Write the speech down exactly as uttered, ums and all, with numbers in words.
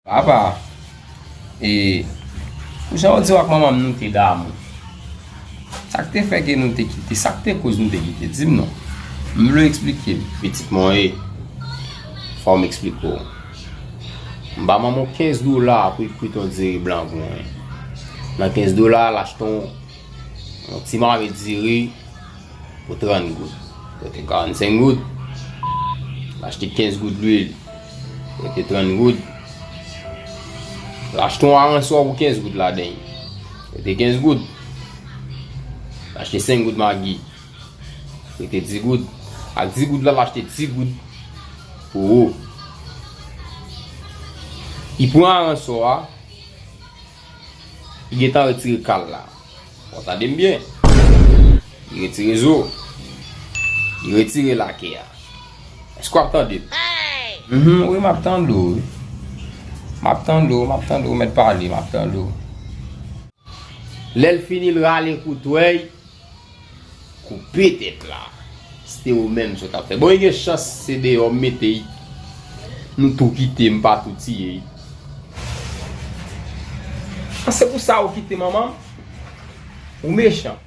Papa, e, pou jan w di w ak manman m, nou te damou. Sa k te fè ke nou te kite? Sa k te koz nou te kite? Di m non. M vle w eksplike m. Pitit mwen, e, fò m eksplike w. M ba manman w kenz dola pou l kwit yon diri blan pou mwen. Nan kenz dola, l achte yon, yon ti mame diri pou trant goud. Rete karannsenk goud. L achte kenz goud lwil. Rete trant goud. L achte yon aransò pou kenz goud ladan l. Rete kenz goud. L achte senk goud magi. Rete dis goud. Ak dis goud la, l achte dis goud pou ou. Li pran aransò a. Li gentan retire kal la. Bon, tande m byen. Li retire zo. Li retire lake a. Èske w ap tande m? Mhm, wi, m ap tande w, wi. M ap tande w, m ap tande w, mèt pale, m ap tande w. Lè l fini, l rale koutwèy, koupe tèt la. Se te ou menm sa w t ap fè. Bon, li gen chans se deyò m mete l. Nou tou kite, m pa tou tiye l. Ah, se pou sa ou kite manman m? Ou mechan.